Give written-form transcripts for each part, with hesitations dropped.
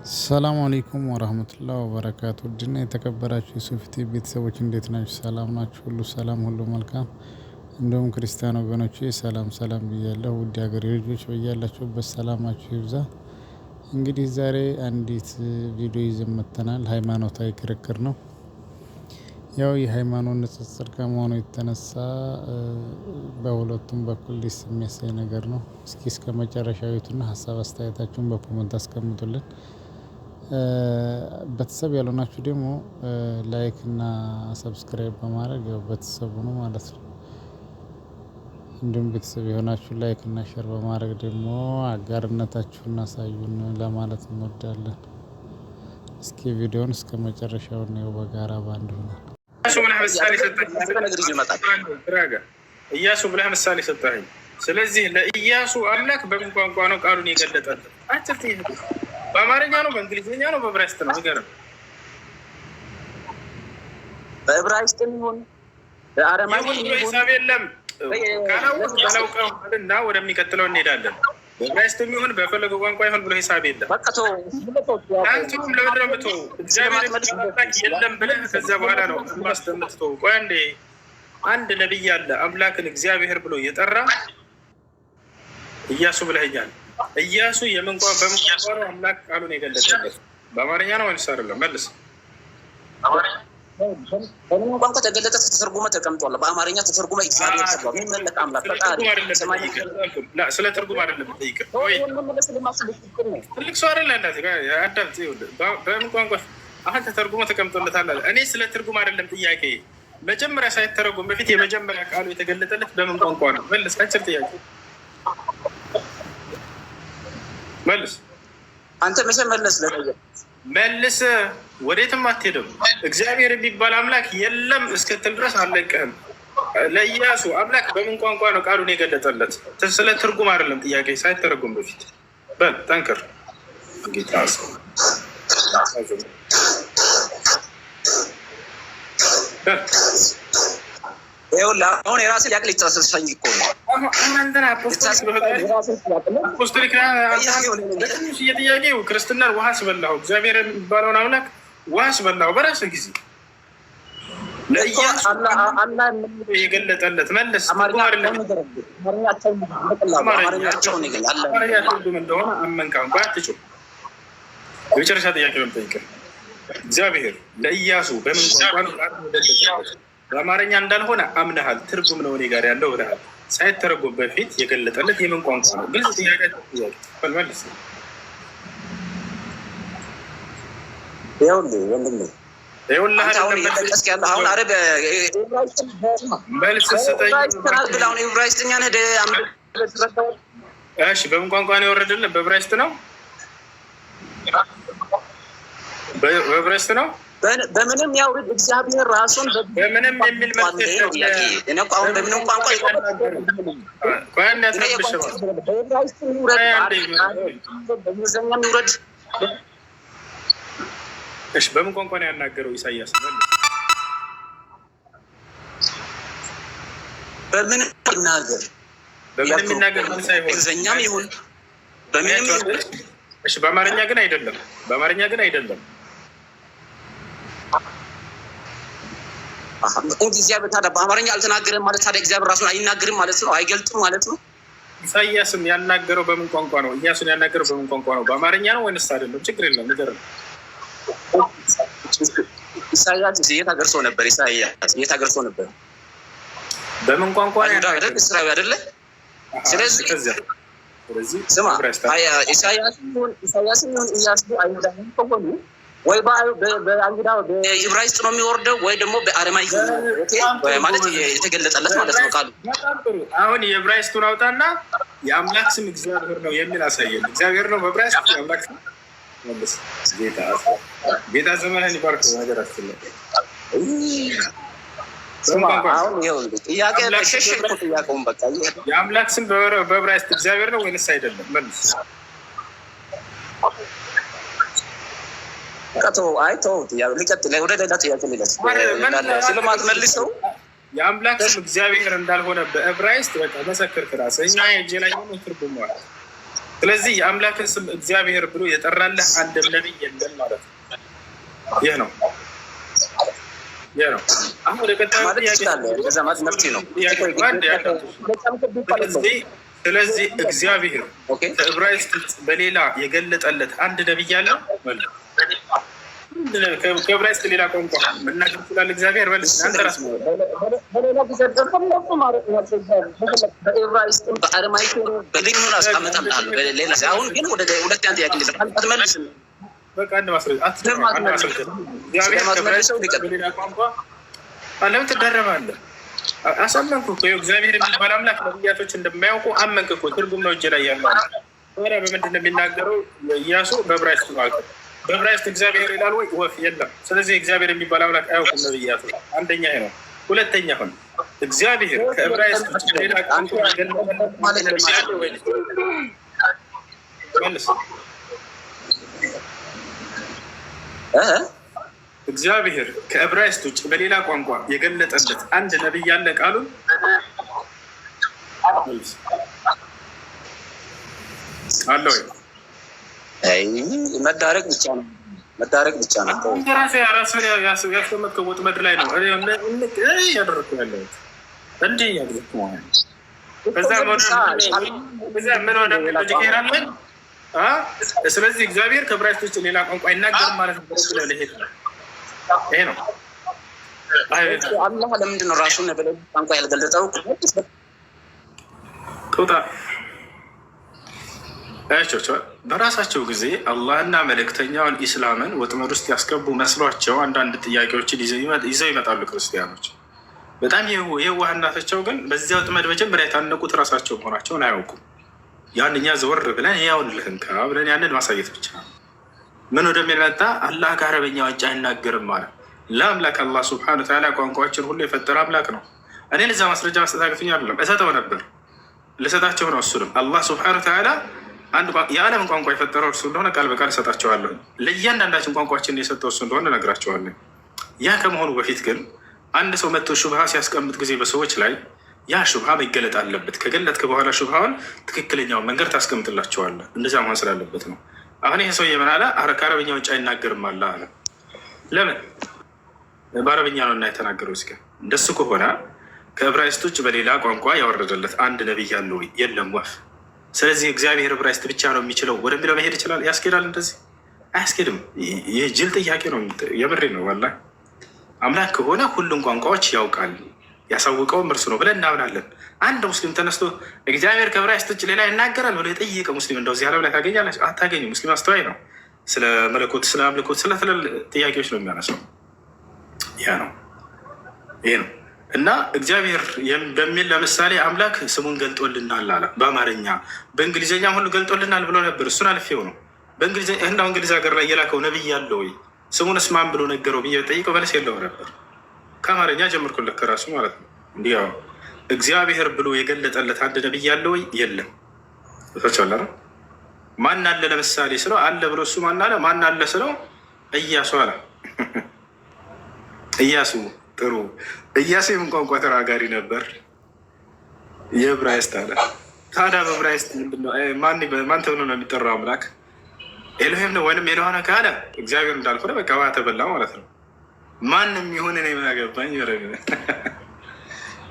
ሰላም አለይኩም ወራህመቱላህ ወበረካቱ። ውድና የተከበራችሁ የሱፊቲ ቤተሰቦች እንዴት ናችሁ? ሰላም ናችሁ? ሁሉ ሰላም፣ ሁሉ መልካም። እንዲሁም ክርስቲያን ወገኖቼ ሰላም ሰላም ብያለሁ። ውድ ሀገሬ ልጆች በያላችሁበት ሰላማችሁ ይብዛ። እንግዲህ ዛሬ አንዲት ቪዲዮ ይዘን መጥተናል። ሃይማኖታዊ ክርክር ነው። ያው የሃይማኖት ንጽጽር ከመሆኑ የተነሳ በሁለቱም በኩል ደስ የሚያሳይ ነገር ነው። እስኪ እስከ መጨረሻው እዩትና ሀሳብ አስተያየታችሁን በ comment አስቀምጡልን። ቤተሰብ ያልሆናችሁ ደግሞ like እና subscribe በማድረግ ያው ቤተሰብ ሁኑ ማለት ነው። እንዲሁም ቤተሰብ የሆናችሁ like እና share በማድረግ ደግሞ አጋርነታችሁን አሳዩን ለማለት እንወዳለን። እስኪ ቪዲዮውን እስከ መጨረሻው ነው በጋራ ባንድ ሆነን። ኢያሱ ብለህ ምሳሌ ሰጠኸኝ። ስለዚህ ለኢያሱ አምላክ በምን ቋንቋ ነው ቃሉን የገለጠለት? አጭር ጥያቄ። በአማርኛ ነው? በእንግሊዝኛ ነው? በዕብራይስጥ ነው? ንገረን። በዕብራይስጥም ይሁን በአረማይክ ይሁን ብሎ ሂሳብ የለም። ካላወቅ አላውቀውም እና ወደሚቀጥለው እንሄዳለን። በዕብራይስጥም ይሁን በፈለገው ቋንቋ ይሁን ብሎ ሂሳብ የለም። አንቱም ለምንድን ነው የምትወው? እግዚአብሔር አምላክ የለም ብለህ ከዛ በኋላ ነው የምትተወው። ቆይ አንዴ፣ አንድ ነቢይ አለ አምላክን እግዚአብሔር ብሎ የጠራ ኢያሱ ብለኸኛል። ኢያሱ በምን ቋንቋ ነው አምላክ ቃሉን የገለጸለት? በአማርኛ ነው ወይንስ አይደለም? መልስ። በምን ቋንቋ ተገለጠ? ተተርጉመ ተቀምጧል። በአማርኛ ተተርጉመ እግዚአብሔር ተብሏል። የሚመለክ አምላክ ፈጣሪ ስለ ትርጉም አይደለም የምጠይቅህ። ትልቅ ሰው አይደለ? አዳምጥ። በምን ቋንቋ አሁን ተተርጉሞ ተቀምጦለታል አለ። እኔ ስለ ትርጉም አይደለም ጥያቄ። መጀመሪያ ሳይተረጉም በፊት የመጀመሪያ ቃሉ የተገለጠለት በምን ቋንቋ ነው? መልስ። አጭር ጥያቄ መልስ። አንተ መቼ መለስ መልስ። ወዴትም አትሄድም። እግዚአብሔር የሚባል አምላክ የለም እስክትል ድረስ አልለቅህም። ለኢያሱ አምላክ በምን ቋንቋ ነው ቃሉን የገለጠለት? ስለ ትርጉም አይደለም ጥያቄ፣ ሳይተረጉም በፊት በል ጠንክር። ጌታ ሰው ይኸውልህ አሁን የራስህ ጥያቄ ልታሰሰኝ እኮ ነው። apostolic ለትንሽ ጥያቄው ክርስትናን ውሃ ስበላሁ፣ እግዚአብሔር የሚባለውን አምላክ ውሃ ስበላሁ በራስህ ጊዜ ለኢያሱ የገለጠለት መልስ። አማርኛ ትርጉም እንደሆነ አመንክ። አሁን አትጩህ። የመጨረሻ ጥያቄ ነው የምጠይቅህ። እግዚአብሔር ለኢያሱ በምን ቋንቋ ነው የገለጠለት? በአማርኛ እንዳልሆነ አምነሃል። ትርጉም ነው እኔ ጋር ያለው ብለሃል። ሳይተረጎም በፊት የገለጠለት የምን ቋንቋ ነው? ግልጽ ጥያቄ መልስ። ይኸውልህ ወንድሜ መልስ ስጠኝ። እሺ፣ በምን ቋንቋ ነው የወረደልህ? በዕብራይስጥ ነው። በዕብራይስጥ ነው። በምንም ያውርድ እግዚአብሔር ራሱን በምንም የሚል አሁን በምንም ቋንቋ ይውረድ። እሺ፣ በምን ቋንቋ ነው ያናገረው ኢሳያስ? በምንም ይናገር፣ በምንም ይናገር ሳይሆን እንግሊዝኛም ይሁን በምንም ይሁን። እሺ፣ በአማርኛ ግን አይደለም። በአማርኛ ግን አይደለም። እግዚአብሔር ታዲያ በአማርኛ አልተናገረም ማለት ታዲያ እግዚአብሔር ራሱን አይናገርም ማለት ነው? አይገልጥም ማለት ነው? ኢሳያስም ያናገረው በምን ቋንቋ ነው? ኢያሱን ያናገረው በምን ቋንቋ ነው? በአማርኛ ነው ወይንስ አይደለም? ችግር የለም ንገረን። ኢሳያስ የት ሀገር ሰው ነበር? ኢሳያስ የት ሀገር ሰው ነበር? በምን ቋንቋ ነው? አይሁዳዊ አይደል? እስራኤላዊ አይደለ? ስለዚህ ስማ፣ ኢሳያስም ይሁን ኢያሱ አይሁዳዊ ከሆኑ ወይ በአይሁዳ በዕብራይስጥ ነው የሚወርደው ወይ ደግሞ በአረማይክ ማለት የተገለጠለት ማለት ነው ቃሉ። በጣም ጥሩ። አሁን የዕብራይስጡን አውጣና የአምላክ ስም እግዚአብሔር ነው የሚል አሳየን። እግዚአብሔር ነው በዕብራይስጥ የአምላክ ስም። ጌታ ዘመንህን ይባርክ። ነገር አስችለ ጥያቄ ሸሸ እኮ ጥያቄውን በቃ የአምላክ ስም በዕብራይስጥ እግዚአብሔር ነው ወይንስ አይደለም? መልስ። አይ ተው፣ ሊቀጥል ወደ ሌላ ጥያቄ ስለማትመልሰው የአምላክ ስም እግዚአብሔር እንዳልሆነ በዕብራይስጥ በቃ መሰክር። እራስህ እኛ እጄ ላይ ሆነ ትርጉም ስለዚህ የአምላክን ስም እግዚአብሔር ብሎ የጠራልህ አንድም ነቢይ የለም ማለት ነው። ይህ ነው ይህ ነው። አሁን ወደ ቀጣዩ ጥያቄ፣ ስለዚህ እግዚአብሔር ከዕብራይስጥ በሌላ የገለጠለት አንድ ነቢይ አለ? ከዕብራይስጥ ሌላ ቋንቋ መናገር ይችላል እግዚአብሔር? በል አንተ ራስህ። በዕብራይስጥም በአረማይክ በግኙን አመጣልሃለሁ። ሌላ አሁን ግን ወደ ሁለተኛ ጥያቄ አትመልስም። በቃ አንድ ማስረጃ፣ አንድ ማስረጃ። እግዚአብሔር ከዕብራይስጥ በሌላ ቋንቋ ለምን ትደረባለህ? አሳመንኩ እኮ፣ እግዚአብሔር የሚባል አምላክ ነቢያቶች እንደማያውቁ አመንክ እኮ። ትርጉም ነው እጅ ላይ ያለው። ታዲያ በምንድን ነው የሚናገረው? ኢያሱ በዕብራይስጥ ነው አልኩህ። በዕብራይስጥ እግዚአብሔር ይላል ወይ? ወፍ የለም። ስለዚህ እግዚአብሔር የሚባል አምላክ አያውቁም ነቢያቶች። አንደኛ ይሄ ነው። ሁለተኛ ሁን እግዚአብሔር ከዕብራይስጥ ውጭ ሌላ ቋንቋ መልስ። እግዚአብሔር ከዕብራይስጥ ውጭ በሌላ ቋንቋ የገለጠለት አንድ ነቢይ ያለ ቃሉን አለ ወይ? መዳረቅ ብቻ ነው፣ መዳረቅ ብቻ ነው። ራስህ ያስቀመጥከው ወጥመድ ላይ ነው እያደረግኩ ያለሁት፣ እንዲህ እያደረግኩ። ከዛ ምን ወደ ሄዳለን? ስለዚህ እግዚአብሔር ከዕብራይስጥ ውጭ ሌላ ቋንቋ አይናገርም ማለት ነው። ሄድ ይሄ ነው። አላህ ለምንድን ነው ራሱን በሌላ ቋንቋ ያልገለጠው? ጦጣ አያቸው። በራሳቸው ጊዜ አላህና መልእክተኛውን ኢስላምን ወጥመድ ውስጥ ያስገቡ መስሏቸው አንዳንድ ጥያቄዎችን ይዘው ይመጣሉ ክርስቲያኖች። በጣም የዋህነታቸው ግን በዚያ ወጥመድ መጀመሪያ የታነቁት ራሳቸው መሆናቸውን አያውቁም። ያን እኛ ዘወር ብለን ያውን ልህንካ ብለን ያንን ማሳየት ብቻ ነው። ምን ወደሚል መጣ? አላህ ከአረበኛ ውጭ አይናገርም ማለት። ለአምላክ አላህ سبحانه وتعالى ቋንቋዎችን ሁሉ የፈጠረ አምላክ ነው። እኔ ለዛ ማስረጃ መስጠት አቅቶኝ አይደለም፣ እሰጠው ነበር፣ ልሰጣቸው ነው። እሱንም አላህ سبحانه وتعالى የዓለምን ቋንቋ የፈጠረው እርሱ እንደሆነ ቃል በቃል እሰጣቸዋለሁ። ለእያንዳንዳችን ቋንቋችን የሰጠው እሱ እንደሆነ እነግራቸዋለሁ። ያ ከመሆኑ በፊት ግን አንድ ሰው መጥቶ ሹብሃ ሲያስቀምጥ ጊዜ በሰዎች ላይ ያ ሹብሃ መገለጥ አለበት። ከገለጥክ በኋላ ሹብሃውን ትክክለኛውን መንገድ ታስቀምጥላቸዋለህ። እንደዚያ መሆን ስላለበት ነው። አሁን ይህ ሰውዬ ምን አለ? ከአረበኛ ውጭ አይናገርም አለ አለ። ለምን? በአረበኛ ነው እና የተናገረው። እስኪ እንደሱ ከሆነ ከዕብራይስጥ ውጭ በሌላ ቋንቋ ያወረደለት አንድ ነቢይ አለ ወይ? የለም ወፍ። ስለዚህ እግዚአብሔር ዕብራይስጥ ብቻ ነው የሚችለው ወደሚለው መሄድ ይችላል። ያስኬዳል? እንደዚህ አያስኬድም። ይህ ጅል ጥያቄ ነው። የምሬ ነው። والله አምላክ ከሆነ ሁሉም ቋንቋዎች ያውቃል፣ ያሳውቀውም እርሱ ነው ብለን እናምናለን። አንድ ሙስሊም ተነስቶ እግዚአብሔር ከዕብራይስጥ ውጭ ሌላ ይናገራል ብሎ የጠየቀ ሙስሊም እንደው እዚህ ዓለም ላይ ታገኛለህ? አታገኝም። ሙስሊም አስተዋይ ነው። ስለ መለኮት፣ ስለ አምልኮት፣ ስለ ትልል ጥያቄዎች ነው የሚያነሳው። ያ ነው፣ ይሄ ነው። እና እግዚአብሔር በሚል ለምሳሌ አምላክ ስሙን ገልጦልናል አለ። በአማርኛ በእንግሊዝኛም ሁሉ ገልጦልናል ብሎ ነበር። እሱን አልፌው ነው። በእንግሊዝኛ እንግሊዝ ሀገር ላይ የላከው ነቢይ አለ ወይ ስሙንስ ማን ብሎ ነገረው ብዬ ጠይቀው መልስ የለው ነበር። ከአማርኛ ጀምርኩለት ከራሱ ማለት ነው። እንዲህ ያው እግዚአብሔር ብሎ የገለጠለት አንድ ነቢይ አለ ወይ? የለም። ታቸዋለ። ማን አለ ለምሳሌ ስለው አለ ብሎ እሱ ማን አለ፣ ማን አለ ስለው እያሱ አለ። እያሱ ጥሩ። እያሱ የምን ቋንቋ ተናጋሪ ነበር? የዕብራይስጥ አለ። ታዲያ በዕብራይስጥ ማን ተብሎ ነው የሚጠራው አምላክ? ኤሎሄም ነው ወይንም ኤሎሃ ካለ እግዚአብሔር እንዳልሆነ በቃ ተበላ ማለት ነው። ማንም ይሁን እኔ ምን አገባኝ?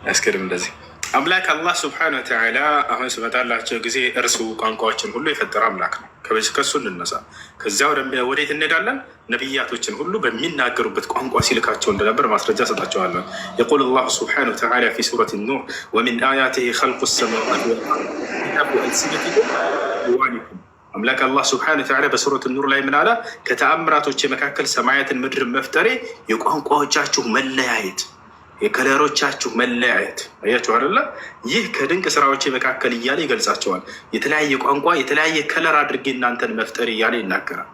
ያስገድም እንደዚህ አምላክ አላህ سبحانه وتعالى አሁን ስመጣላቸው ጊዜ እርሱ ቋንቋዎችን ሁሉ የፈጠረ አምላክ ነው። ከሱ እንነሳ። ከዚያ ወዴት እንሄዳለን? ነቢያቶችን ሁሉ በሚናገሩበት ቋንቋ ሲልካቸው እንደነበር ማስረጃ ሰጣቸዋለሁ። يقول الله سبحانه وتعالى في سورة النور ومن آياته خلق السماوات ألسنتكم وألوانكم። አምላክ አላህ سبحانه وتعالى በሱረት ኑር ላይ ምን አለ? ከተአምራቶች መካከል ሰማያትን ምድርን መፍጠሬ የቋንቋዎቻችሁ መለያየት፣ የከለሮቻችሁ መለያየት አያችሁ አይደለ? ይህ ከድንቅ ስራዎች መካከል እያለ ይገልጻቸዋል። የተለያየ ቋንቋ የተለያየ color አድርጌ እናንተን መፍጠር እያለ ይናገራል።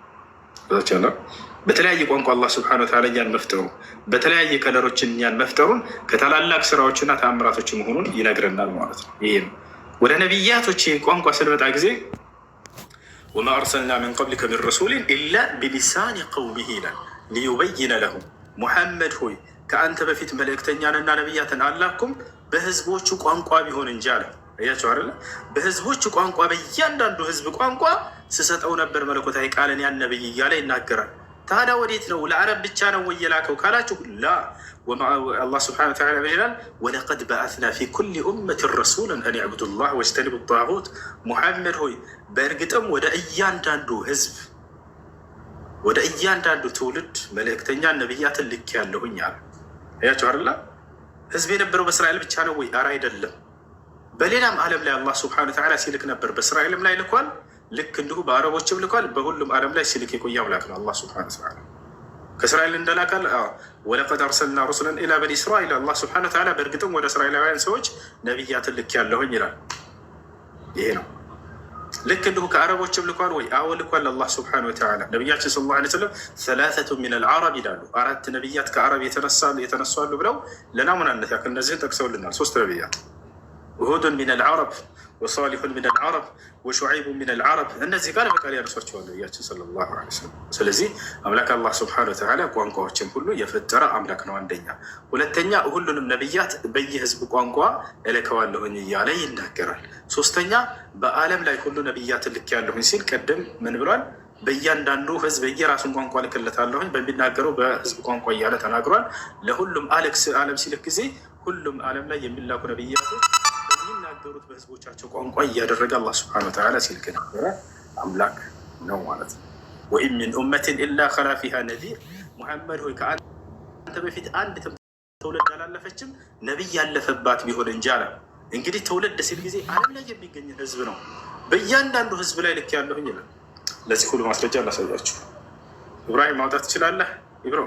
በተለያየ ቋንቋ አላህ سبحانه وتعالى እኛን መፍጠሩ፣ በተለያየ ከለሮች እኛን መፍጠሩን ከታላላቅ ስራዎችና ተአምራቶች መሆኑን ይነግረናል ማለት ነው። ይህ ነው። ወደ ነቢያቶች ቋንቋ ስንመጣ ጊዜ وما أرسلنا من قبلك من رسول إلا بلسان قومه ይላል ليبين لهم። ሙሐመድ ሆይ ከአንተ በፊት መልእክተኛንና ነቢያትን አላኩም በህዝቦቹ ቋንቋ ቢሆን እንጂ አለ። እያቸው አይደለ? በህዝቦች ቋንቋ በእያንዳንዱ ህዝብ ቋንቋ ስሰጠው ነበር መለኮታዊ ቃልን ያን ነብይ እያለ ይናገራል። ታዲያ ወዴት ነው? ለአረብ ብቻ ነው ወይ የላከው ካላችሁ፣ لا፣ አላህ سبحانه وتعالى ይላል ولقد بعثنا في كل أمة رسولا أن اعبدوا الله واجتنبوا الطاغوت። ሙሐመድ ሆይ በእርግጥም ወደ እያንዳንዱ ህዝብ ወደ እያንዳንዱ ትውልድ መልእክተኛ ነቢያትን ልክ ያለሁኝ አለ። እያቸው አይደለ? ህዝብ የነበረው በእስራኤል ብቻ ነው ወይ? አረ አይደለም። በሌላም ዓለም ላይ አላህ سبحانه وتعالى ሲልክ ነበር። በእስራኤልም ላይ ልኳል፣ ልክ እንዲሁ በአረቦችም ልኳል። በሁሉም ዓለም ላይ ሲልክ የቆየ አምላክ ነው አላህ سبحانه وتعالى። ከእስራኤል እንደላካል ولقد أرسلنا رسلا إلى بني إسرائيل አላህ سبحانه وتعالى በእርግጥም ወደ እስራኤላውያን ሰዎች ነቢያትን ልክ ያለሁኝ ይላል። ይሄ ነው። ልክ እንዲሁ ከአረቦችም ልኳል ወይ? አዎ ልኳል። አላህ سبحانه وتعالى ነቢያችን صلى الله عليه وسلم ثلاثة من العرب ይላሉ። አራት ነቢያት ከአረብ የተነሱ አሉ ብለው ለናሙናነት ያክል እነዚህን ጠቅሰውልናል። ሶስት ነቢያት هود من العرب وصالح من العرب وشعيب من العرب። እነዚህ ቃል በቃል ያነሷቸዋል ነቢያችን صلى الله عليه وسلم። ስለዚህ አምላክ አላህ سبحانه وتعالى ቋንቋዎችን ሁሉ የፈጠረ አምላክ ነው። አንደኛ። ሁለተኛ ሁሉንም ነቢያት በየህዝቡ ቋንቋ እልከዋለሁኝ እያለ ይናገራል። ሶስተኛ በዓለም ላይ ሁሉ ነቢያትን ልክ ያለሁኝ ሲል ቅድም ምን ብሏል? በእያንዳንዱ ህዝብ የየራሱን ቋንቋ ልክለታለሁኝ በሚናገረው በህዝብ ቋንቋ እያለ ተናግሯል። ለሁሉም ዓለም ሲልክ ጊዜ ሁሉም ዓለም ላይ የሚላኩ ነቢያቶች በሚናገሩት በህዝቦቻቸው ቋንቋ እያደረገ አላህ سبحانه وتعالى ሲልክ ነበረ አምላክ ነው ማለት ነው። وإن من أمة إلا خلا فيها نذير። ሙሐመድ ሆይ ከአንተ በፊት አንድ ትውልድ አላለፈችም ነቢይ ያለፈባት ቢሆን እንጂ አለ። እንግዲህ ትውልድ ሲል ጊዜ ዓለም ላይ የሚገኝን ህዝብ ነው። በእያንዳንዱ ህዝብ ላይ ልክ ያለሁኝ ይላል። ለዚህ ሁሉ ማስረጃ ላሳያችሁ። ኢብራሂም ማውጣት ትችላለህ? ኢብሮ